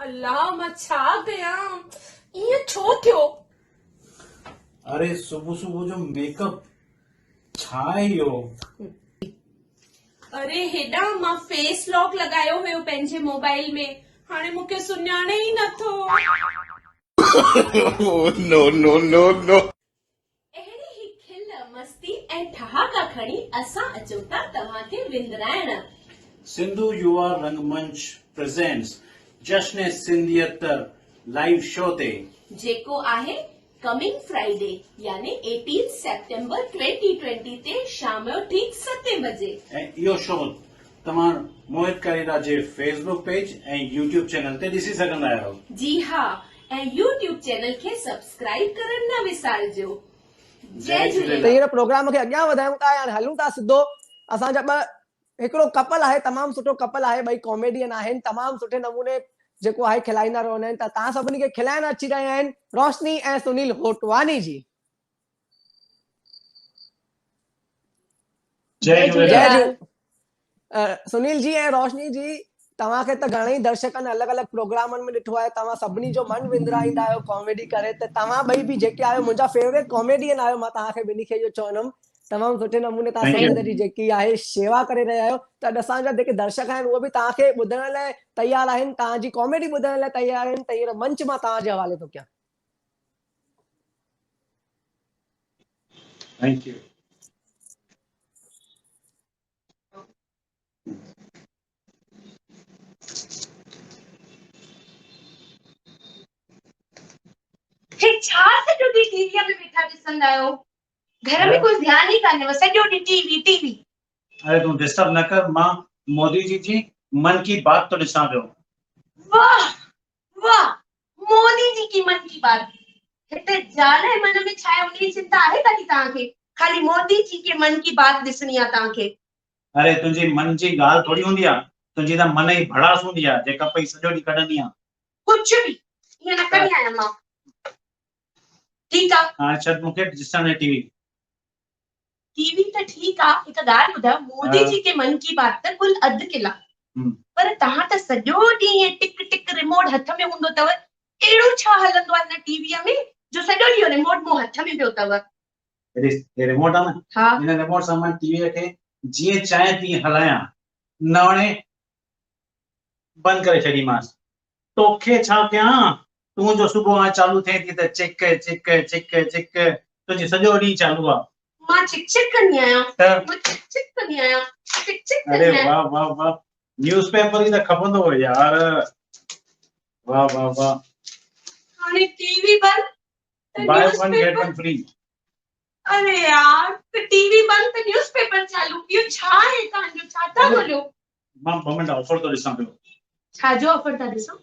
الله مان ڇا ڪيان ائين ڇو ٿيو. اري صبح صبح جو ميڪ اپ ڇا آهي اهو. اري هيڏانهن مان فيس لاڪ لڳايو هيو پنهنجي موبائل ۾ هاڻي مون کي سڃاڻي ئي نٿو. No no no no. اهڙي ئي کل، مستي ۽ ٺهاڪا کڻي اسان اچون ٿا توهان کي وندرائڻ. سنڌو يووا رنگ منچ پريزينٽس جشن سنڌيت لائيو شو تي. جيڪو آهي ڪمنگ فرائيڊي يعني ايٽين سيپٽمبر ٽوئنٽي ٽوئنٽي تي شام جو ٺيڪ ستين بجي. ۽ اهو شو توهان موهت ڪريرا جي fee book page ۽ YouTube channel تي ڏسي سگهندا آهيو. جي ها ۽ يوٽيوب چينل کي سبسڪرائيب ڪرڻ نه وسارجو. جئي جهوليلال. ته هينئر پروگرام کي اڳيان وڌايون ٿا ۽ هلون ٿا سڌو اسان جا ٻه هڪڙو ڪپل آهي تمام سٺو ڪپل آهي ٻئي ڪاميڊين آهن تمام سٺي نموني جيڪو آهي کلائيندا رهندا آهن ته توهان سڀني کي کلائڻ اچي رهيا آهن روشني ۽ سنيل هوٽواڻي جي. جئي جهوليلال. سنيل جي ۽ روشني جي توهان کي ته گهڻي ئي درشڪن الڳ الڳ پروگرامن ۾ ڏٺو آهي توهان سڀني جو من وندرائيندا آهيو ڪاميڊي ڪري ته توهان ٻئي به جيڪي آهيو منهنجا فيوريٽ ڪاميڊين آهيو مان توهان کي ٻنهي کي اهو چوندم تمام سٺي نموني توهان سنگت جي جيڪي آهي شيوا ڪري رهيا آهيو ته اڄ اسان جا جيڪي درشڪ آهن اهي به توهان کي ٻڌڻ لاء تيار آهن توهان جي ڪاميڊي ٻڌڻ لاء تيار آهن ته هينئر منچ مان توهان جي حوالي ٿو ڪيان. Thank you. هي ڇا سڄو ڏينهن ٽي ويء ۾ ويٺا ڏسندا آهيو؟ گهر ۾ ڪجهه ڌيان ئي ڪانهيو، سڄو ڏينهن ٽي وي ٽي وي. اري تون ڊسٽرب نه ڪر، مان مودي جي جي من ڪي بات ٿو ڏسان پيو. واهه واهه مودي جي ڪي من ڪي بات. هتي زال ۽ من ۾ ڇا آهي انهي جي چنتا آهي ڪانهي توهان کي، خالي مودي جي ڪي من ڪي بات ڏسڻي آهي توهان کي. اري تنهنجي من جي ڳالهه ٿوري هوندي آ، تنهنجي ته من جي ڀڙاس هوندي آ جيڪا پئي سڄو ڏينهن ڪڍندي آن. ڪجهه به ائين نه ڪندي آهيان مان. ٺيڪ آ. هاڻي ڇڏ مون کي ڏسڻ ڏي ٽي وي. ٽي وي ته ٺيڪ آ، هڪ ڳالهه ٻڌايو مودي جي ڪي من ڪي بات ته ڪل اڌ ڪلاڪ پر توهان ته سڄو ڏينهن ائين ٽڪ ٽڪ ريموٽ هٿ ۾ هوندو اٿو، اهڙو ڇا هلندو آهي هن ٽي ويء ۾ جو سڄو ڏينهن ريموٽ مون هٿ ۾ پيو اٿو. ڏس هي ريموٽ آ نه، ها. هن ريموٽ سان مان ٽي ويء کي جيئن چاهيان تيئن هلايان، نه وڻي بند ڪري ڇڏيمانس. توکي ڇا ڪيان، تون جو صبح کان چالو ٿئين ٿي ته چڪ چڪ چڪ چڪ تنهنجي سڄو ڏينهن چالو آ. مان چڪ چڪ ڪندي آهيان. ته؟ مان چڪ چڪ ڪندي آهيان. چڪ چڪ ڪندي اري آهيان. واهه واهه واهه نيوز پيپر ئي ته کپندو هو يار. واهه واهه واهه. هاڻي ٽي وي بند ته buy news one get paper. One free. اري يار ته ٽي وي بند ته نيوز پيپر چالو اهو ڇا آهي توهان جو ڇا ٿا ڳوليو؟ مان ٻه منٽ آفر ٿو ڏسان پيو. ڇا جو آفر ٿا ڏسو؟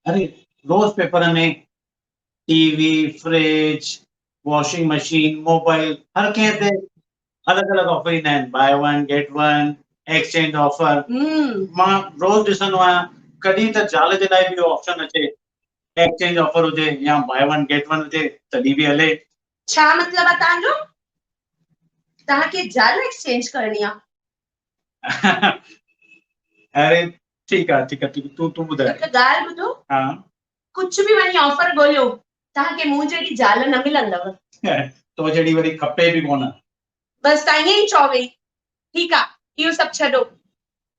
اري روز paper ۾ T V, fridge, washing machine, mobile هر ڪنهن تي الڳ الڳ آفر ايندا آهن buy one get one, exchange offer. مان روز ڏسندو آهيان ڪڏهن ته زال جي لاء به اهو آپشن اچي ايڪسچينج آفر هجي يا باء ون گيٽ ون هجي تڏهن به هلي. ڇا مطلب آ توهان جو؟ توهان کي زال ايڪسچينج ڪرڻي آ؟ اري ٺيڪ آ ٺيڪ آ تون تون ٻڌاء. هڪ ڳالهه ٻڌو. ها. ڪجهه به وڃي آفر ڳوليو توهان کي مون جهڙي زال نه ملندو. تو جهڙي وري کپي به ڪونه. بس توهان ائين ئي چئو ويهي. ٺيڪ آ اهو سڀ ڇڏو.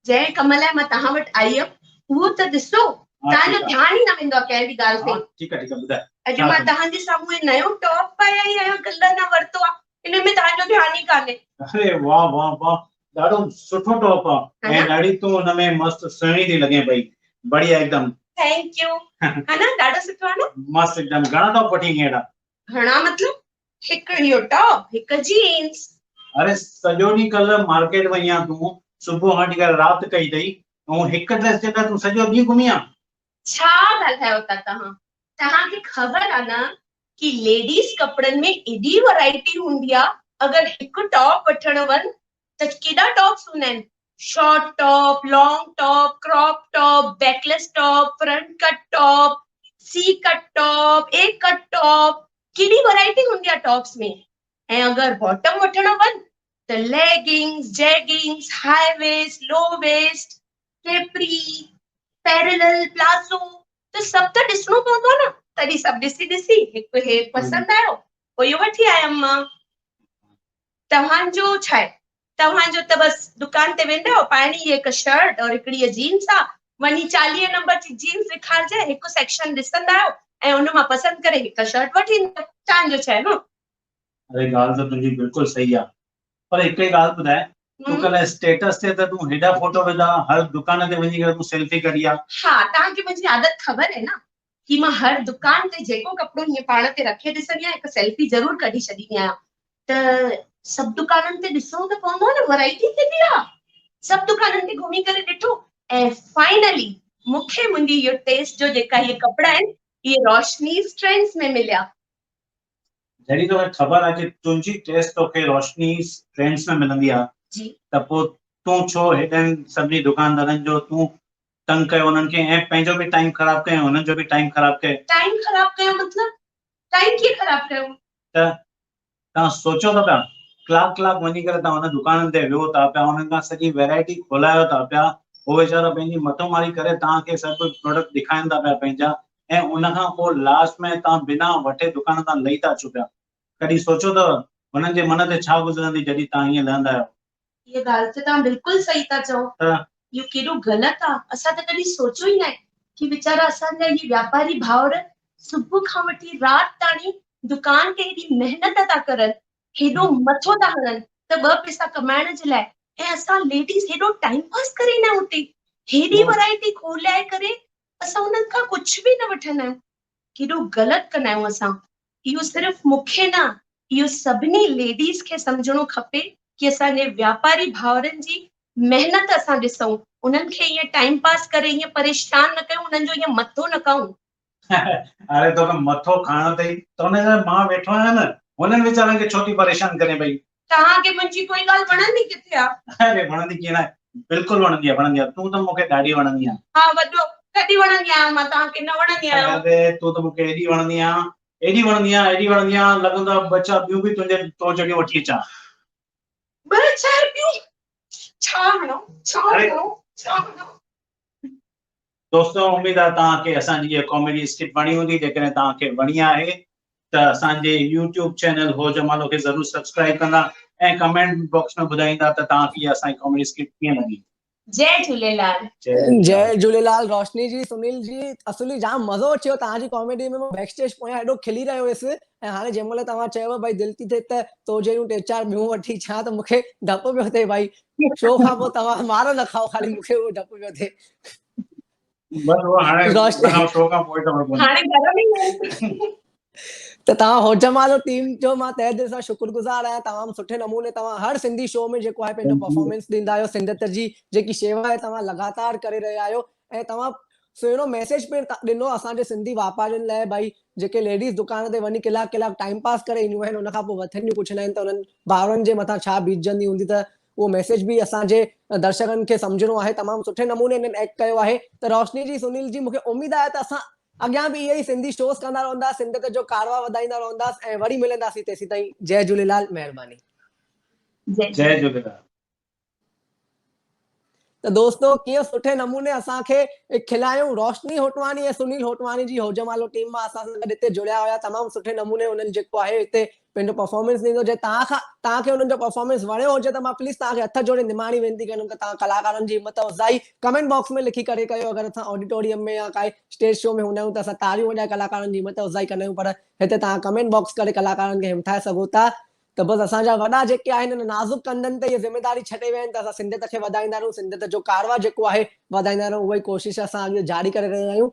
جنهن ڪم لاء مان توهان وٽ آئي هيم اهو ته ڏسو. توهان جو ڌيان ئي نه ويندو آهي ڪنهن به ڳالهه تي. ٺيڪ آ ٺيڪ آ ٻڌاء. اڄ مان توهان جي سامهون هي نيو ٽاپ پائي آئي آهيان ڪلهه نه ورتو آ ان ۾ توهان جو ڌيان ئي ڪانهي. اري واه واه واه ڏاڍو سٺو ٽاپ آ ۽ ڏاڍي تون ان ۾ مست سهڻي ٿي لڳين پئي بڙيا هڪدم. Thank you ها نه ڏاڍو سٺو آ نه. مست هڪدم گهڻا ٽاپ وٺي آئين اهڙا. گهڻا مطلب هڪ اهو ٽاپ هڪ جينز. اري سڄو ڏينهن ڪلهه مارڪيٽ وئي آن تون صبح کان وٺي ڪري رات ڪئي اٿئي ۽ هڪ ڊريس جي لاء تون سڄو ڏينهن گهمي آن. ڇا ڳالهايو ٿا توهان توهان کي خبر آ نه ڪي ليڊيز ڪپڙن ۾ ايڏي ورائٽي هوندي آ اگر هڪ ٽاپ وٺڻ وڃ ته ڪيڏا ٽاپس هوندا آهن short top, long top, crop top, backless top, front cut top, C cut top, A cut top, ڪيڏي ورائٽي هوندي آ ٽاپس ۾ ۽ اگر باٽم وٺڻ وڃ ته leggings, jeggings, high waist, low waist, capri, parallel پلازو ته سڀ ته ڏسڻو پوندو آهي نه تڏهن سڀ ڏسي ڏسي هڪ هي پسند آيو پوء اهو وٺي آيم مان. توهان جو ڇا آهي؟ توهان جو ته بس دڪان تي ويندا آهيو پائڻي هي هڪ شرٽ اور هڪڙي هيء جينز آ وڃي 40 نمبر جي جينز ڏيکارجانء هڪ سيڪشن ڏسندا آهيو ۽ ان مان پسند ڪري هڪ شرٽ وٺي ايندا آهيو توهان جو ڇا آهي هون. اري ڳالهه ته تنهنجي بلڪل صحيح آ پر هڪڙي ڳالهه ٻڌاء تون ڪلهه اسٽيٽس تي ته تون هيڏا فوٽو وڌا هر دڪان تي وڃي ڪري تون سيلفي ڪڍي آ. ها توهان کي منهنجي عادت خبر آهي نه ڪي مان هر دڪان تي جيڪو ڪپڙو هيئن پاڻ تي رکي ڏسندي آهيان هڪ سيلفي ضرور ڪڍي ڇڏيندي آهيان ته سڀ دڪانن تي ڏسڻو ته پوندو آهي نه ورائٽي ڪيتري آ سڀ دڪانن تي گهمي ڪري ڏٺو ۽ فائنلي مون کي منهنجي اهو ٽيسٽ جو جيڪا اهي ڪپڙا آهن اهي روشنيز ٽرينڊز ۾ مليا. جڏهن توکي خبر آهي ڪي تنهنجي ٽيسٽ توکي روشني ٽرينڊز ۾ ملندي آهي ته پوء تون ڇو هيڏن سڀني دڪاندارن جو تون تنگ ڪيو انهن کي ۽ پنهنجو به ٽائيم خراب ڪيو انهن جو به ٽائيم خراب ڪيو. ٽائيم خراب ڪيو مطلب؟ ٽائيم ڪيئن خراب ڪيو؟ ته توهان سوچو ٿا پيا ڪلاڪ ڪلاڪ وڃي ڪري توهان انهن دڪانن تي ويهو ٿا پيا انهن کان سڄي ويرائٽي کولايو ٿا پيا هو ويچارا پنهنجي مٿو ماري ڪري توهان کي سڀ پروڊڪٽ ڏيکارين ٿا پيا پنهنجا ۽ ان کان پوء لاسٽ ۾ توهان بنا وٺي دڪان تان لهي ٿا اچو پيا. ڪڏهن سوچيو اٿو هنن جي من تي ڇا گذرندي جڏهن توهان ائين لهندا آهيو. اها ڳالهه ته توهان بلڪل صحيح ٿا چئو. ته. اهو ڪيڏو غلط آ. اسان ته ڪڏهن سوچيو ئي ناهي ڪي ويچارا اسان جا اهي واپاري ڀائر صبح کان وٺي رات تاڻي دڪان تي هيڏي محنت ٿا ڪرن، هيڏو مٿو ٿا هڻن ته ٻه پئسا ڪمائڻ جي لاء ۽ اسان ليڊيز هيڏو ٽائيم پاس ڪري ايندا آهيون اتي. هيڏي ورائٽي کولائي ڪري اسان انهن کان ڪجهه به نه وٺندا آهيون. ڪيڏو غلط ڪندا آهيون اسان. اهو صرف مون کي نه اهو سڀني ليڊيز کي سمجهڻو کپي ڪي اسان جي واپاري ڀائرن جي محنت اسان ڏسون انهن کي ائين ٽائيم پاس ڪري ائين پريشان نه ڪيون انهن جو ائين مٿو نه کائون. اري توکي مٿو کائڻو اٿئي ته ان جا مان ويٺو آهيان نه هنن ويچارن کي ڇو ٿي پريشان ڪرين پئي. توهان کي منهنجي ڪوئي ڳالهه وڻندي ڪٿي آ؟ اري وڻندي ڪيئن ناهي بلڪل وڻندي آ وڻندي آ تون ته مون کي ڏاڍي وڻندي آ. ها وڏو ڪڏهن وڻندي آهيان مان توهان کي نه وڻندي آهيان. اري تون ته مون کي ايڏي وڻندي آ ايڏي وڻندي آ ايڏي وڻندي آ لڳندو آ ٻه چار ٻيون به تنهنجي تو جهڙيون وٺي اچان. ٻه چار ٻيون ڇا هڻو ڇا هڻو ڇا هڻو. دوستو اميد آهي توهان کي اسان جي هيء ڪاميڊي اسڪٽ وڻي هوندي جيڪڏهن توهان کي وڻي آهي ته اسان جي يوٽيوب چينل هو جمالو کي ضرور سبسڪرائب ڪندا ۽ ڪمينٽ باڪس ۾ ٻڌائيندا ته توهان کي اسان جي ڪاميڊي اسڪٽ ڪيئن لڳي. جئي جهوليلال. جئي جهوليلال روشني جي سنيل جي اصلي جام مزو اچي ويو توهان جي ڪاميڊي ۾ مان بيڪ اسٽيج پويان ايڏو کلي رهيو هيس ۽ هاڻي جنهن مهل توهان چيو ڀائي دل ٿي ٿئي ته تو جهڙيون ٽي چار ٻيون وٺي اچان ته مون کي ڊپ پيو ٿئي ڀائي شو کان پوء توهان مار نه کائو خالي مون کي اهو ڊپ پيو ٿئي. بس اهو هاڻي شو کان پوء خبر پوندي. هاڻي گهر ۾ ئي ته توهان هوجمالو ٽيم جو مان تهه دل سان شڪر گذار آهيان تمام سٺي نموني توهان هر سنڌي شو ۾ جيڪو آهي پنهنجو پرفارمنس ڏيندا آهيو سنڌيت جي جيڪي شيوا آهي توهان لڳاتار ڪري رهيا آهيو ۽ توهان سهڻو ميسيج پڻ ڏنو اسان جي سنڌي واپارين لاء ڀائي جيڪي ليڊيز دڪان تي وڃي ڪلاڪ ڪلاڪ ٽائيم پاس ڪري اينديون آهن ان کان پوء وٺنديون ڪجهه نه آهن ته انهن ڀائرن جي مٿان ڇا بيتجندي هوندي ته اهو ميسيج به اسان جي درشڪن کي سمجهڻو آهي تمام سٺي نموني انهن ايڪٽ ڪيو آهي ته روشني جي سنيل جي مونکي اميد آهي ته اسان اڳيان به اهي ئي سنڌي شوز ڪندا رهنداسين سنڌيت جو ڪاروان وڌائيندا رهنداسين ۽ وري ملنداسين تيسين تائين جئي جهوليلال مهرباني. جئي جهوليلال. ته دوستو ڪيئن سٺي نموني اسان کي کلايون روشني هوٽواڻي ۽ سنيل هوٽواڻي جي هوجمالو ٽيم مان اسان سان گڏ هتي جڙيا هيا تمام سٺي نموني انهن جيڪو آهي هتي پنهنجو پرفارمنس ڏنو جي توهان کان توهان کي انهن جو پرفارمنس وڻيو هجي ته مان پليز توهان کي هٿ جوڙي نماڻي وينتي ڪندم ته توهان ڪلاڪارن جي همت افزائي ڪمينٽ باڪس ۾ لکي ڪري ڪيو اگر اسان آڊيٽوريم ۾ يا ڪائي اسٽيج شو ۾ هوندا آهيون ته اسان تاڙيون وڄائي ڪلاڪارن جي همت افزائي ڪندا آهيون پر هتي توهان ڪمينٽ باڪس ڪري ڪلاڪارن کي همٿائي سگهو ٿا ته بس اسان جا وڏا جيڪي آهن ان نازڪ ڪنڌن تي اها ذميداري ڇڏي ويا آهن ته اسان سنڌيت کي وڌائيندا رهون، سنڌيت جو ڪاروان جيڪو آهي وڌائيندا رهون، اها ئي ڪوشش اسان اڳ جاري ڪري رهيا آهيون.